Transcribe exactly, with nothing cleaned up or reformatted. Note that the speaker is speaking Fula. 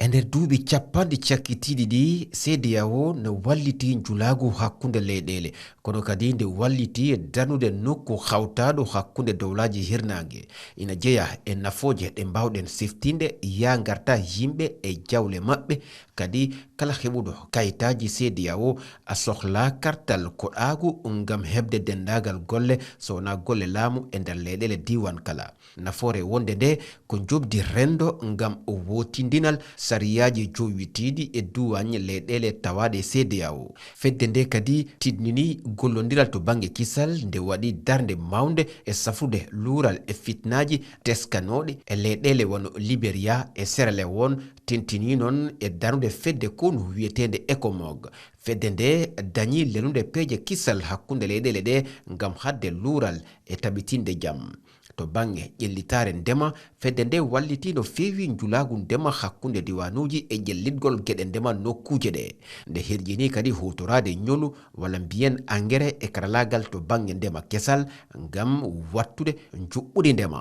Nder duuɓi cappanɗe cakkitiiɗi ɗi, C D A O no walliti njulaagu hakkunde leyɗeele, kono kadi nde walliti e darnude nokku hawtaaɗo hakkunde dowlaaji hirnaange. Ina jeyaa e nafooje ɗe mbaawɗen siftinde, yaa ngarta yimɓe e jawle maɓɓe, kadi kala heɓuɗo kayitaaji C D A O a sohlaa kartal koɗaagu ngam heɓde denndaagal golle, so wonaa golle laamu e nder leyɗeele diiwaan kala. Nafoore wonnde nde ko njoɓdi renndo ngam wootindinal sariyaaji jowitiiɗi e duwaañ leyɗeele tawaaɗe C D A O. Fedde nde kadi tiiɗnini gollondiral to bannge kisal, nde waɗi darnde mawnde e safrude luural e fitnaaji teskanooɗi e leyɗeele wano Liberia e Sierra Leone, tintini noon e darnude fedde konu wiyeteende ECOMOG. Fedde nde dañi lelude peeje kisal hakkunde leyɗeele ɗe ngam haɗde luural e tabitinde jam. To bannge ƴellitaare ndema, fedde nde walliti no feewi njulaagu ndema hakkunde diwaanuuji e ƴellitgol geɗe ndema nokkuuje ɗe. Nde hirjini kadi huutoraade ñolu walla mbiyen engrais e karalaagal to bannge ndema kesal ngam waɗtude njuɓɓudi ndema.